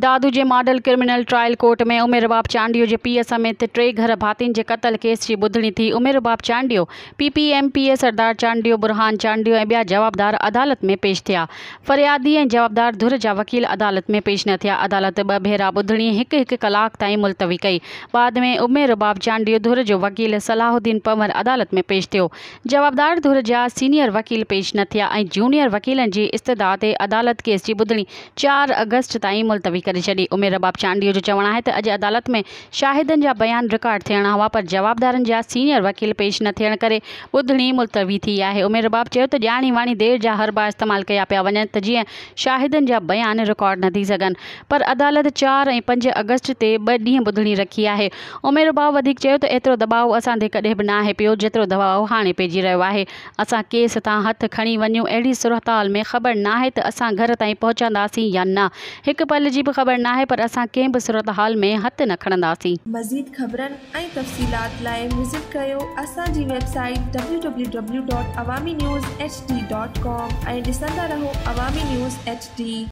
دادو جي model criminal trial court ۾ Umm Rubab Chandio جي پيء سميت ٽي گهر ڀاتين جي قتل ڪيس جي ٻڌڻي ٿي. Umm Rubab Chandio, P P M P A Sardar Chandio, Burhan Chandio ۽ ٻيا جوابدار عدالت ۾ پيش ٿيا. فريادي ۽ جوابدار ڌر جا وڪيل عدالت ۾ پيش نه ٿيا. عدالت ٻه ڀيرا ٻڌڻي هڪ هڪ ڪلاڪ تائين ملتوي ڪئي. بعد ۾ ام رباب چانڊيو ڌر جو وڪيل صلاح الدين پنهور عدالت ۾ پيش ٿيو. جوابدار ڌر جا سينيئر وڪيل پيش نه ٿيا ۽ جونيئر وڪيلن جي استدعا تي عدالت ڪيس جي ٻڌڻي چار آگسٽ تائين ملتوي ڪري ڇڏي. ام رباب چانڊيو جو چوڻ آهي ته اڄ عدالت ۾ شاهدن جا بيان رڪارڊ ٿيڻا هئا پر جوابدارن جا سينيئر وڪيل پيش نه ٿيڻ ڪري ٻڌڻي ملتوي ٿي آهي. ام رباب چيو ته ڄاڻي واڻي دير جا حربا استعمال ڪيا پيا وڃن ته جيئن شاهدن جا بيان رڪارڊ نه ٿي سگهن پر عدالت چار ۽ پنج آگسٽ تي ٻه ڏينهن ٻڌڻي رکي آهي. ام رباب وڌيڪ چيو ته ايترو دٻاء اسان تي ڪڏهن به ناهي پيو جيترو دٻاء هاڻي پئجي رهيو آهي. اسان ڪيس تان هٿ کڻي وڃون اهڙي صورتحال ۾ خبر ناهي ته اسان گهر تائين پهچنداسين يا نه هڪ پل جي به خبر ناهي پر اسان ڪنهن به صورتحال ۾ هٿ نه کڻنداسين. مزيد خبرن ۽ تفصيلات لاء وزٽ ڪريو اسان جي website W W W dot Awami news H D dot com ۽ ڏسندا رهو عوامي نيوز ايڇ ڊي.